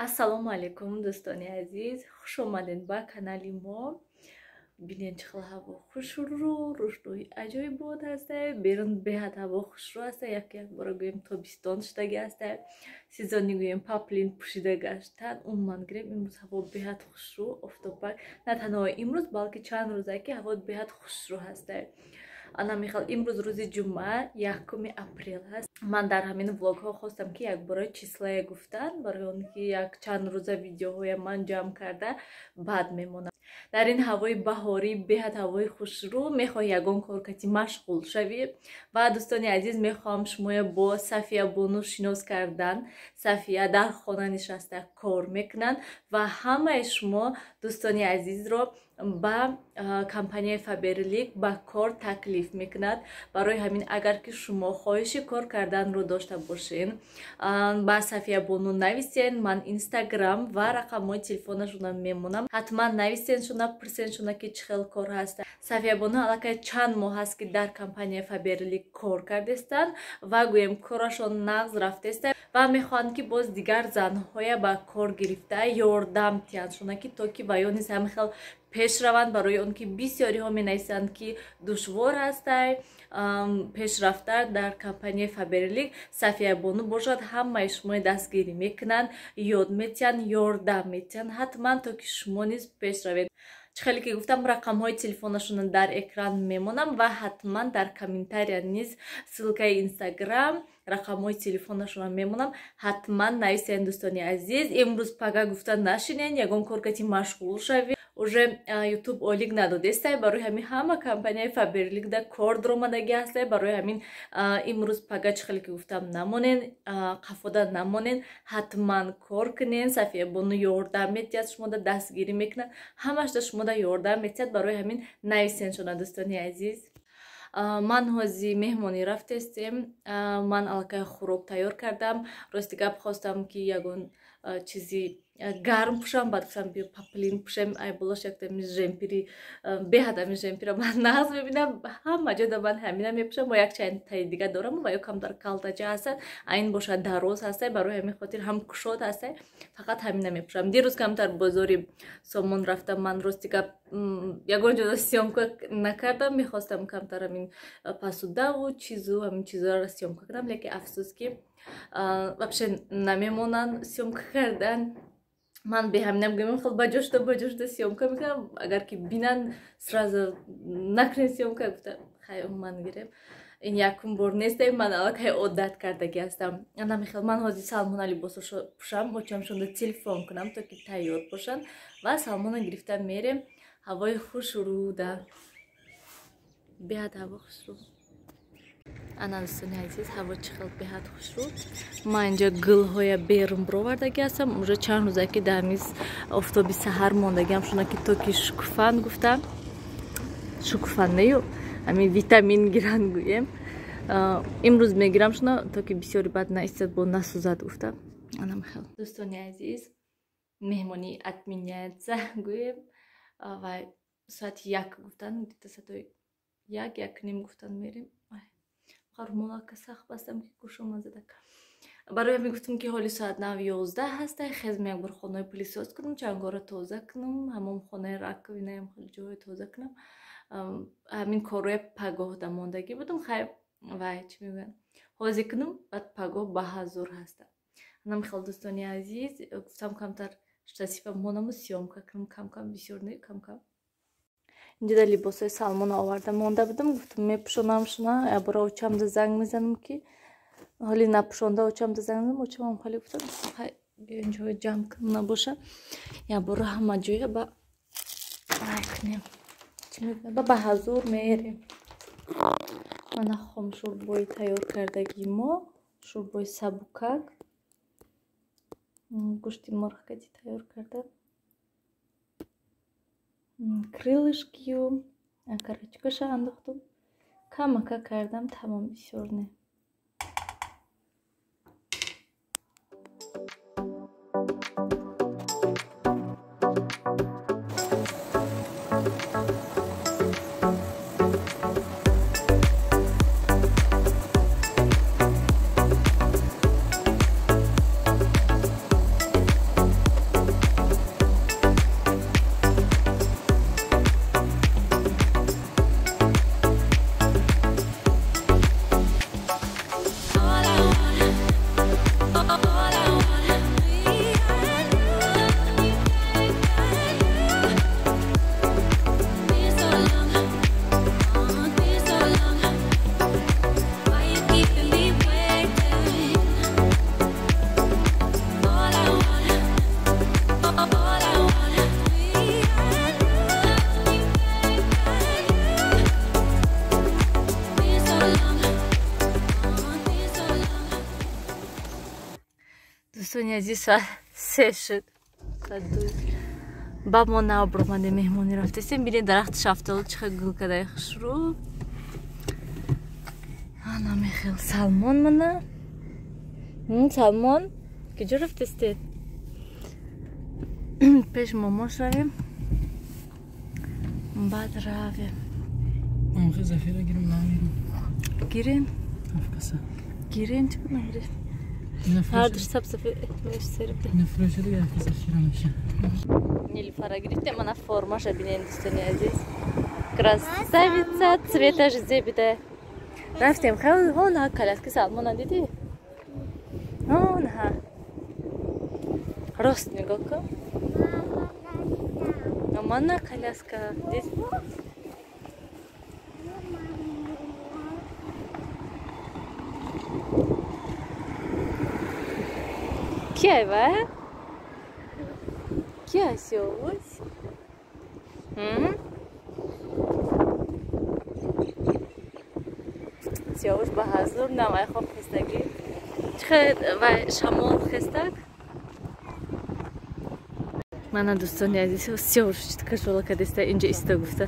Ассалому алайкум, дӯстони азиз, хуш омадед ба канали мо. Бинед, чӣ хел ҳаво хушрӯ, рӯшнои аҷоибот ҳаста, берун беҳад ҳаво хушрӯ ҳаста, як як бора гӯем тобистон шудаги ҳаста, сезони гӯем паплин пӯшида гаштан. Умуман гирем, имрӯз ҳаво беҳад хушрӯ, офтобпак. На танҳо имрӯз, балки чанд рӯза ки ҳаво беҳад хушрӯ ҳаста. Ана михал, имрӯз рӯзи ҷумъа, 1 апрел ҳаст. Ман дар ҳамин влогҳо хостам, ки якбора числая гуфтан, барои он ки як чанд рӯза видеоҳоя ман ҷамъ карда баъд мемонам. Дар ин ҳавои баҳорӣ, беҳад ҳавои хушрӯ, мехоҳӣ ягон кор кати машғул шавӣ. Ва, дӯстони азиз, мехоҳам шумоя бо Сафия бону шинос кардан. Сафия дар хона нишаста кор мекунанд ва ҳамаи шумо, дӯстони азизро, ба компанияи Фаберлик ба кор таклиф мекунад. Барои ҳамин, агар ки шумо хоҳиши кор карданро дошта бошед, ба Сафия бону нависен. Ман Инстаграм ва рақамҳои телефонашона мемонам, ҳатман нависен шуна, пурсен шуна, ки чӣ хел кор ҳаст. Сафия бону аллакай чанд моҳ ҳаст, ки дар компанияи Фаберлик кор кардестанд ва гӯем корашон нағз рафтеста ва мехоҳанд, ки боз дигар занҳоя ба кор гирифта ёрдам тиҳанд шуна, ки то ки ва ё низ ҳамин хел пеш раванд. Барои он ки бисёриҳо менависанд, ки душвор ҳастай пешрафта дар компанияи Фаберлик. Сафия бону бошад, ҳамаи шумои дастгирӣ мекунанд, ёд метиҳанд, ёрдам метиҳанд ҳатман, то ки шумо низ пеш равед. Чӣ хеле ки гуфтам, рақамҳои телефонашонро дар экран мемонам ва ҳатман дар комментария низ ссылкаи Инстаграм, рақамҳои телефонашонро мемонам. Ҳатман нависен, дӯстони азиз. Имрӯз пага гуфта нашинен, ягон кор кати машғул шавед. Уже Ютуб ойлик надодестай, барои ҳамин ҳама компанияи Фаберликда кор дуромадагӣ ҳастай. Барои ҳамин имрӯз пага, чӣ хеле ки гуфтам, намонен, қафода намонен, ҳатман кор кунен. Сафия бону ёрдам метиҳад шумода, дастгирӣ мекунад, ҳамашда шумода ёрдам метиҳад. Барои ҳамин нависен шуна, дӯстони азиз. Ман ҳози меҳмонӣ рафтестем. Ман аллакай хӯрок тайёр кардам. Рости гап, хостам, ки ягон чизи гарм пӯшам, баъд гуфтам, биё паплин пӯшем, ай болош яктами жемпери. Беҳад ами жемпера ман нағз мебинам, ҳама ҷода ман ҳамина мепӯшам. Мо як чанд таи дига дорам ва ё камтар калтача ҳастад, айн бошад дароз ҳастай, барои ҳамин хотир ҳам кушод ҳастай, фақат ҳамина мепӯшам. Дирӯз камтар бозори Сомон рафтам. Ман, рости гап, ягон ҷода съёмка накардам. Мехостам камтар ҳамин посудаву чизу ҳамин чизоро съёмка кардам, лекин афсӯс, ки вообще намемонанд съёмка кардан. Ман беҳаминам гӯям, хел баҷошта съёмка мекунам, агар ки бинанд, сразу накунед съёмка гуфта. Хай, ман гирем, ин якум бор нестай, ман аллакай одат кардагӣ ҳастам. Анамихел, ман ҳозир Салмона либосошо пӯшам, очамшонда телефон кунам, то ки тайёр бошанд ва Салмона гирифта мерем. Ҳавои хушрӯда, беҳад ҳаво хушрӯ. Ана, дӯстони азиз, ҳаво чӣ хел беҳад хушрӯ. Ман инҷа гулҳоя берун бировардагӣ ҳастам. Уже чанд рӯза ки дар миз офтоби саҳар мондагиам шуна, ки то ки шукуфанд гуфта, шукуфанд нею, ҳамин витамин гиранд гӯем. Имрӯз мегирам шуна, то ки бисёри баъд наистад, бо насӯзад гуфта. Анамхел, дӯстони азиз, меҳмонӣ отменяется гӯем ва соати 1 гуфтан, где-то соатои 1, 1:30 гуфтан мерем. Румолака сахт бастам, ки гӯшома задака. Барои ҳамин гуфтам, ки ҳоли соат нав 11 ҳастай, хезм, якбор хонаи пылесос кунам, чангора тоза кунам, ҳамом хонаи раковинаям хеле ҷоҳои тоза кунам. Ҳамин корҳоя пагоҳда мондагӣ будам. Хай, вай чӣ мегӯянд, ҳозир кунам, баъд пагоҳ ба ҳазур ҳастам. Анам хел, дӯстони азиз, гуфтам, камтар штатива монаму съёмка кунам, кам-кам, бисёр не, кам-кам. Инҷода либосҳои Салмона оварда монда будам, гуфтам, мепӯшонам шуна. Якбора очамда занг мезанам, ки ҳоли напӯшонда очамда занг мезанам. Очамам хеле гуфтам, хай, биё, инҷоҳо ҷамъ кунам, набоша, якбора ҳама ҷоя ба вай кунем, чӣ мегӯяд, ба ҳазур мерем. Мана хом шӯрбои тайёр кардагии мо, шӯрбои сабукак, гӯшти мурғкати тайёр кардам, крылышкию окорочкаша андохтум, камака кардам, тамом, бисёр не. Азиз, соат 3 шуд. Соат 2. Ба мо нав баромадем, меҳмонӣ рафтесем. Бинед дарахти шафтолу чӣ хел гул кадаи хушрӯ. Ана мехел Салмон мана. Салмон, куҷо рафтестед? Пеш момош равем. Баъд равем. Омхе зафира гирем намирем. Гирен? Афкаса. Гирен чӣ нагирем? Ҳардуш саб сафед серб. Нафрӯшида як зафира меша. Нилуфара гирифтем, мана формаша бинен дӯстони азиз. Красавица, цветаш зебида. Рафтем, хел ҳона коляски Салмона дидӣ? Ҳона. Рост нигоҳ кун. Мана коляска дид. Ки айва? Ки асёвуз? Сиёвуш ба ҳазур навай хоб хестагӣ. Чӣ вай шамол хестак? Мана дӯстони азиз, сиёвуш чӣ кашола кадеста инҷа иста гуфта.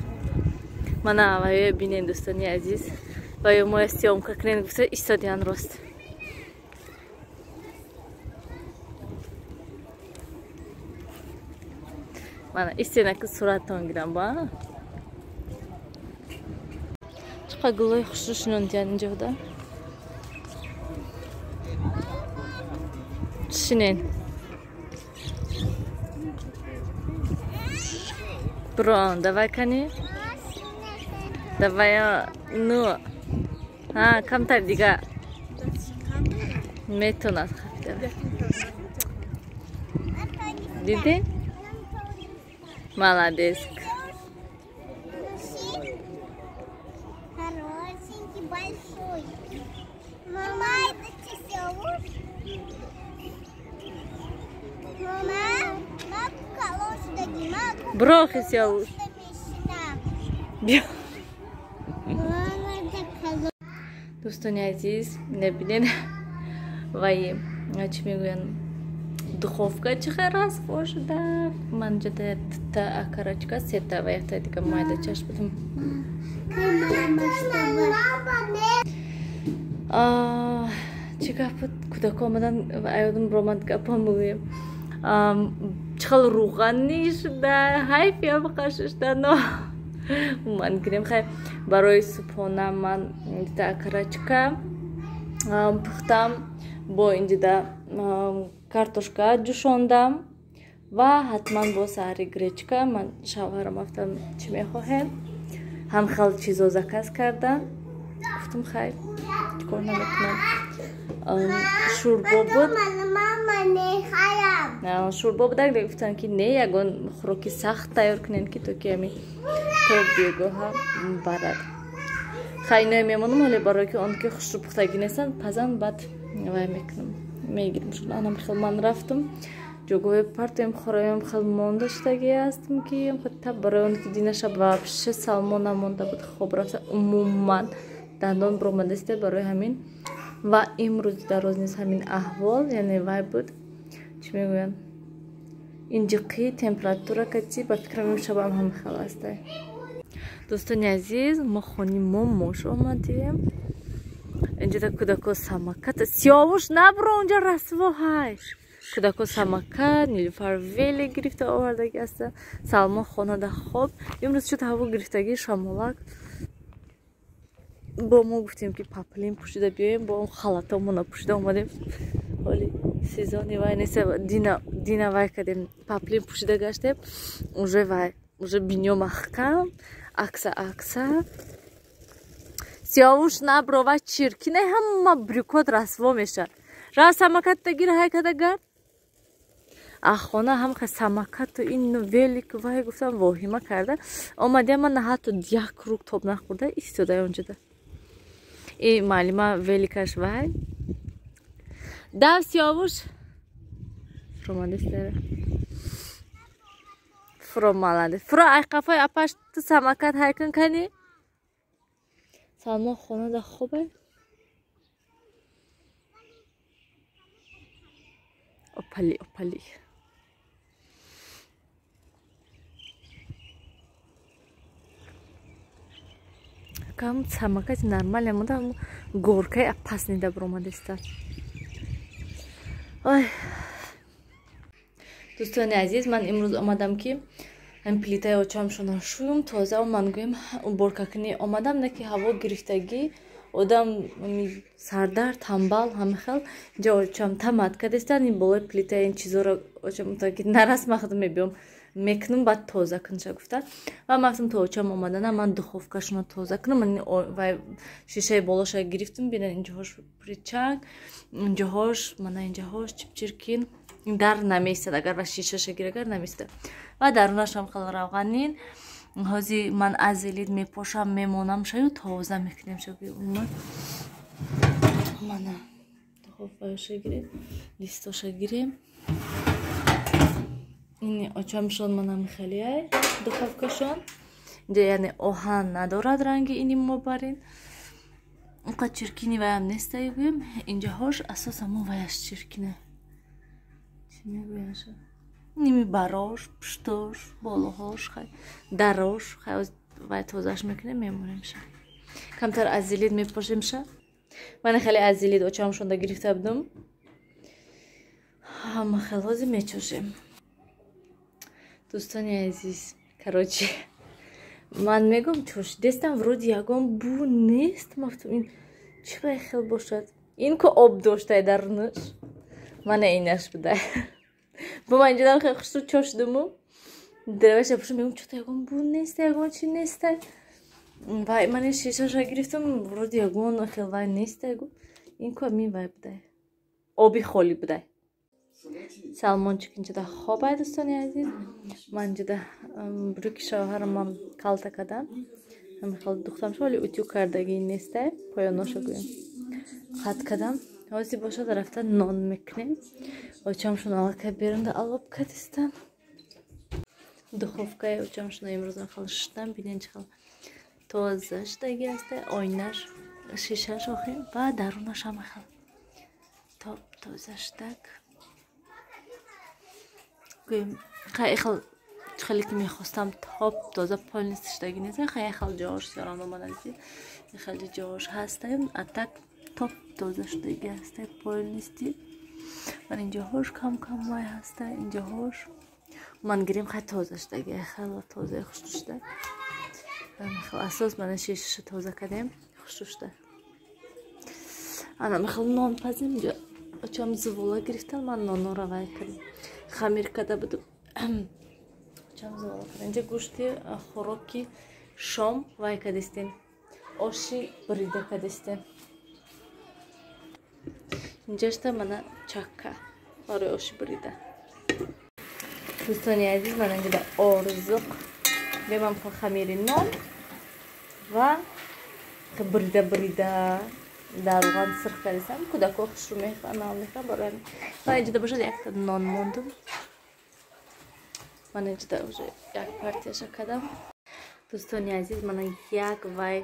Мана вайо бинен дӯстони азиз. Вайо моя съёмка кунен гуфта истодиан рост. Мана истена ки суратон гирам ба. Чӣ гулои хушрӯ шинондиян инҷода. Шинен. Брон, давай кани. Давай, ну. Ҳа, камтар дига. Метонад хафта. Дидӣ? Молодец. Хорошенький, большой. Мама, это часовуш? Мама, Брохи сёвуш. Дӯстони азиз, набинед вай чӣ мегӯянд, духовка чӣ хел расво шуда. Ман ҷода та акарачка сета ва якта дига майда чашм будам. Чӣ гап буд? Кӯдако омадан аёдам баромад гапам бигӯем. Чӣ хел рӯғанӣ шуда, ҳайф ямқа шуштано. Ман гирем хай барои субҳона ман дида акарачка пухтам, бо инҷида картошка ҷӯшондам ва ҳатман бо саҳари гречка. Ман шавҳарам афтам чӣ мехоҳем, ҳам хел чизо заказ кардам. Гуфтам хай чикор намекунам. Шӯрбо буд. Шӯрбо будак, гуфтанд ки не, ягон хӯроки сахт тайёр кунем ки то ки ами то бегоҳа барад. Хай иное мемонам, ҳоле барое ки он ки хушрӯ пухтагӣ нестанд, пазан баъд вай мекунам, мегирам шуд. Анам хел ман рафтам, ҷогоҳи партоем, хӯроям хел монда шудагӣ ҳастам ки таб барои он ки динаша вообще Салмон намонда буд, хоб рафта умуман дандон баромадаста барои ҳамин. Ва имрӯз дароз низ ҳамин аҳвол, яъне вай буд, чӣ мегӯянд, инҷиқи температура кати ба фикрам имшабам ҳам хел аста. Дӯстони азиз, мо хони момош омадем. Инҷода кӯдако самокат. Сиёвуш набро, унҷа расво ҳай. Кӯдако самокат, Нилуфар веле гирифта овардаги аста. Салмон хонада хоб. Имрӯз шуд ҳаво гирифтагӣ шамолак. Бо мо гуфтем ки паплин пӯшида биёем, бо он халатомона пӯшида омадем. Ҳоли сезони вай нест, дина вай кардем, паплин пӯшида гаштем. Уже вай, уже бинё маҳкам, акса акса. Сиёвуш набро, вай чиркине, ҳама брюкот расво мешавад. Рафт самокатта гир, ҳай када гард. А хона ҳам самокату ин велик вай гуфтам воҳима карда. Омадем, ман ҳатто як рук тоб нахӯрда истода онҷода. И маълима великаш вай. Дав сиёвуш. Фуромадестера. Фуро молодец. Фуро ай қафои апаш ту самокат ҳай кун кани. Салмон хонада хобе. Опали, опали. Кам самокати нормально, мудам горкай опасный добро мадеста. Ой. Дӯстони азиз, ман имрӯз омадам ки ҳамин плитаи очамшона шӯюм, тоза ман гӯем уборкакунӣ омадам, на ки ҳаво гирифтагӣ, одам сардард, тамбал, ҳама хел. Инҷа очам тамат кардестан, ин болои плитаи ин чизоро очам ки нарас махд мебиём мекунам, баъд тоза кунша гуфта. Ва ман гуфтам то очам омадана ман духовкашона тоза кунам. Ман шишаи болоша гирифтам, бинед инҷоҳош причак, инҷоҳош, мана инҷоҳош чипчиркин. Дар намеистад, агар ва шишаша гир, агар намеистад. Ва дарунашам хел равғанин. Ҳози ман азелит мепошам, мемонам шаю тоза мекунем шаби умад. Мана духовкаша гирем, листоша гирем. Ин очамшон мана михелияй духовкашон. Инҷа яъне оҳан надорад ранги ини мо барин. Онқадр чиркини ваям нестай гӯем. Инҷаҳош асосан мо ваяш чиркина. Чӣ мегӯяша? Ними барош, пуштош, болоҳош, хай дарош, хай вай тозааш мекунем, мемонемша. Камтар азелит мепошемша. Ман хеле азелит очамшонда гирифта будам. Ҳама хел ҳозир мечошем. Дӯстони азиз, короче, ман мегӯм чошидестам, вроде ягон бу нест. Мафтум ин чӣ вай хел бошад? Ин ку об доштай дарунаш. Мана инаш буда. Бо ман инҷо хеле хушрӯ чошидуму. Драваша пушум мегӯм чото ягон бу нест, ягон чи нест. Вай ман шишаша гирифтам, вроде ягон хел вай нест. Ин ку ҳамин вай буда. Оби холӣ буда. Салмончик инҷода хобай, дӯстони азиз. Ман инҷода брюки шавҳарамам калта кардам. Ҳамин хел духтам шо, вале утюг кардагӣ нестай, поёноша гӯем. Қат кардам. Ҳозир бошад рафта нон мекунем. Очамшон аллакай берунда алоб кардистан. Духовкаи очамшона имрӯз хел шуштам, бинед чӣ хел тоза шудаги аста, оинаш, шишаш охир ва дарунаш ҳама хел топ тоза шудак. Гӯем хай хел хеле ки мехостам топ тоза полностью шудаги нест, хай хел ҷоҳош сиёрам омадази, хеле ҷоҳош ҳастаем, а так топ тоза шудаги ҳаста полностью. Ман инҷоҳош кам кам вай ҳаста, инҷоҳош ман гирем хай тоза шудаги, хеле тозаи хушрӯ шуда. Хел асос мана шишаша тоза кардем, хушрӯ шуда. Ана мехел нон пазем, инҷо очам зувола гирифтан, ман нонора вай кардем, хамир карда будум. Очам зувола кардем. Инҷа гӯшти хӯроки шом вай кардистем, оши бурида кардистем. Инҷашта мана чакка барои оши бурида. Дӯстони азиз, мана инҷода орзуқ бемам хамири нон ва бурида бурида дар равған сирх кардистам. Кӯдакҳо хушрӯ мехӯранд, ман мехӯрам барои ҳамин. Ва инҷода бошад якта нон мондум. Ман инҷода уже як партияша кардам. Дӯстони азиз, мана як вай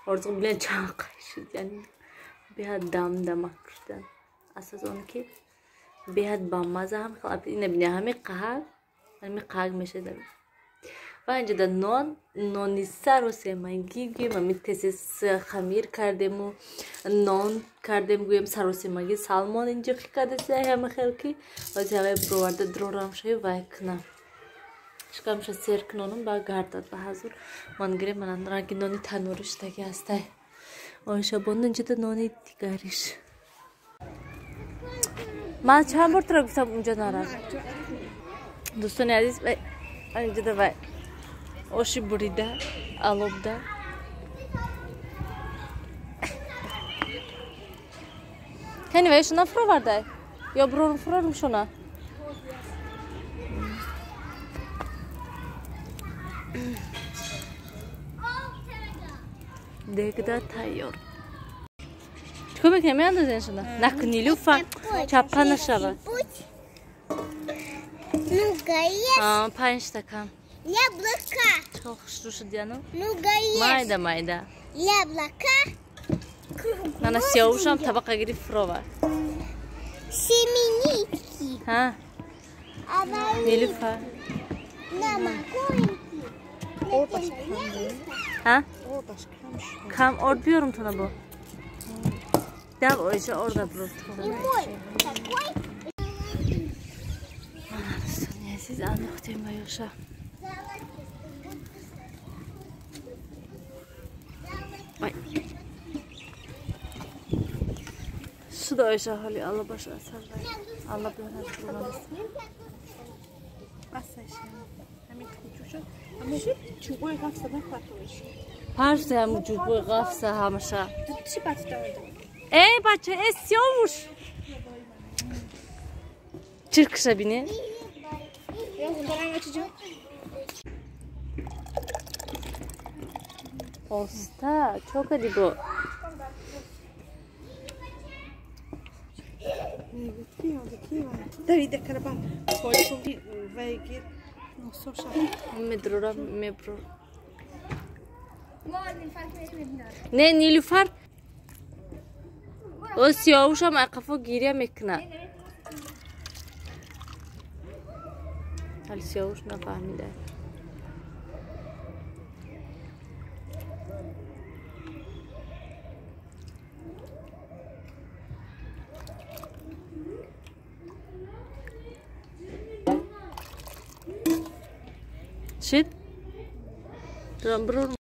орзуқ билен чанд қай шуд, яъне беҳад дамдамак шудан. Асос он ки беҳад бамаза ҳам хел ина бина ҳами қаҳр, ҳами қаҳр мешад. Ва инҷода нон, нони сару семагӣ гӯем, ҳами тез хамир кардему нон кардем гӯем сарусемагӣ салмон инҷо хи кардеса ҳама хел ки ҳозир ҳавай бироварда дурорам шаю вай кунам. Шикамша сер кунонам ба гардад ба ҳазур. Ман гирем мана ранги нони танӯрӣ шудаги ҳастай. Оиша бону инҷода нони дигариш. Ман чанд бор туро гуфтам унҷо нарав. Дӯстони азиз, инҷода вай оши бурида, алобда. Кани вай шуна фуровардай? Ё бурорум фурорум шуна? Дегда тайёр. Чикор мекунем? Меандозем шуна? Накуни луфа, чапа нашавад. Ну-ка, ешь. Панҷта кам. Яблоко. Чӣ хушрӯ шуд яну? Ну-ка, ешь. Майда, майда. Яблоко. Мана сиёвушам табақа гирифт фуровард. Семенитки. Ҳа, Нилуфар. Ҳа, кам орд биёрум тона бо. Дав Оиша орда бирор. Дӯстони азиз, андохтем ба ёша. Шуд Оиша ҳоли Алло баша асар. Алло биёрад бурмаст. Парса ҳам ҷубои ғафса ҳамаша. Эй бача, э сиёвуш. Чиркша бине. Оста, чо кардӣ бо? Медрора меброр. Не, Нилуфар. О сиёвушам ақафо гиря мекунад. Ҳали сиёвуш нафаҳмида. Шид? Брор.